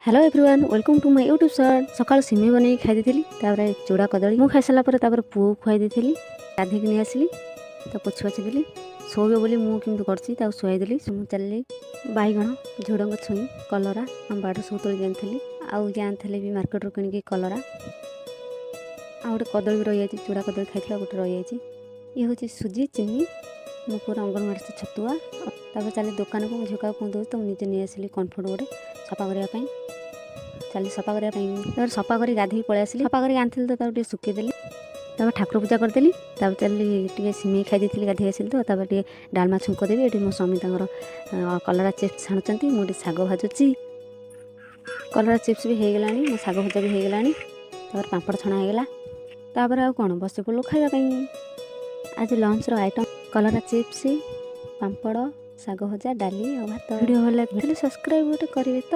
Hello everyone, welcome to my YouTube channel. ସକାଳୁ ସିମେଇ ବନେଇକି ଖାଇ ଦେଇଥିଲି। ତାପରେ ଚୁଡ଼ା କଦଳୀ ମୁଁ ଖାଇସାରିଲା ପରେ ତାପରେ ପୁଅକୁ ଖୁଆଇ ଦେଇଥିଲି। ଗାଧେଇକି ନେଇ ଆସିଲି, ତ ପୋଛି ପାଛି ଦେଲି। ଶୋଇବ ବୋଲି ମୁଁ କେମିତି କରୁଛି, ତାକୁ ଶୁଆଇ ଦେଲି। ମୁଁ ଚାଲିଲି। ବାଇଗଣ, ଝୁଡ଼ଙ୍ଗ, ଛୁଇଁ, କଲରା ଆମ ବାଡ଼ିରୁ ସବୁ ତୋଳିକି ଆଣିଥିଲି। ଆଉ ଯାହା ଆଣିଥିଲି ବି ମାର୍କେଟରୁ କିଣିକି କଲରା। ଆଉ ଗୋଟେ କଦଳୀ ବି ରହିଯାଇଛି। ଚୁଡ଼ା କଦଳୀ ଖାଇଥିଲା, ଗୋଟେ ରହିଯାଇଛି। ଇଏ ହେଉଛି ସୁଜି, ଚିନି, ମୋ ପୁଅର ଅଙ୍ଗନବାଡ଼ି ଛତୁଆ। ତାପରେ ଚାଲି ଦୋକାନକୁ। ମୁଁ ଝିଅକୁ କ'ଣ ଦେଉଛି ତ ମୁଁ ନିଜେ ନେଇ ଆସିଲି କମ୍ଫର୍ଟ ଗୋଟେ ସଫା କରିବା ପାଇଁ। ଚାଲି ସଫା କରିବା ପାଇଁ। ତାପରେ ସଫା କରି ଗାଧୋଇକି ପଳେଇ ଆସିଲି। ସଫା କରିକି ଆଣିଥିଲି ତ ତାକୁ ଟିକେ ଶୁଖେଇଦେଲି। ତାପରେ ଠାକୁର ପୂଜା କରିଦେଲି। ତାପରେ ଚାଲି ଟିକେ ସିମେଇ ଖାଇ ଦେଇଥିଲି, ଗାଧୋଇ ଆସିଲି ତ। ତାପରେ ଟିକେ ଡାଲମା ଛୁଙ୍କ ଦେବି। ଏଠି ମୋ ସ୍ୱାମୀ ତାଙ୍କର କଲରା ଚିପ୍ସ ଛାଣୁଛନ୍ତି, ମୁଁ ଟିକେ ଶାଗ ଭାଜୁଛି। କଲରା ଚିପ୍ସ ବି ହେଇଗଲାଣି, ମୋ ଶାଗ ଭଜା ବି ହେଇଗଲାଣି। ତାପରେ ପାମ୍ପଡ଼ ଛଣା ହେଇଗଲା। ତାପରେ ଆଉ କ'ଣ, ବସି ପଡ଼ିଲୁ ଖାଇବା ପାଇଁ। ଆଜି ଲଞ୍ଚର ଆଇଟମ୍ କଲରା ଚିପ୍ସ, ପାମ୍ପଡ଼, ଶାଗ ଭଜା, ଡାଲି ଆଉ ଭାତ। ଭିଡ଼ିଓ ଭଲ ଲାଗିଥିଲେ ସବସ୍କ୍ରାଇବ୍ ଗୋଟେ କରିବେ ତ।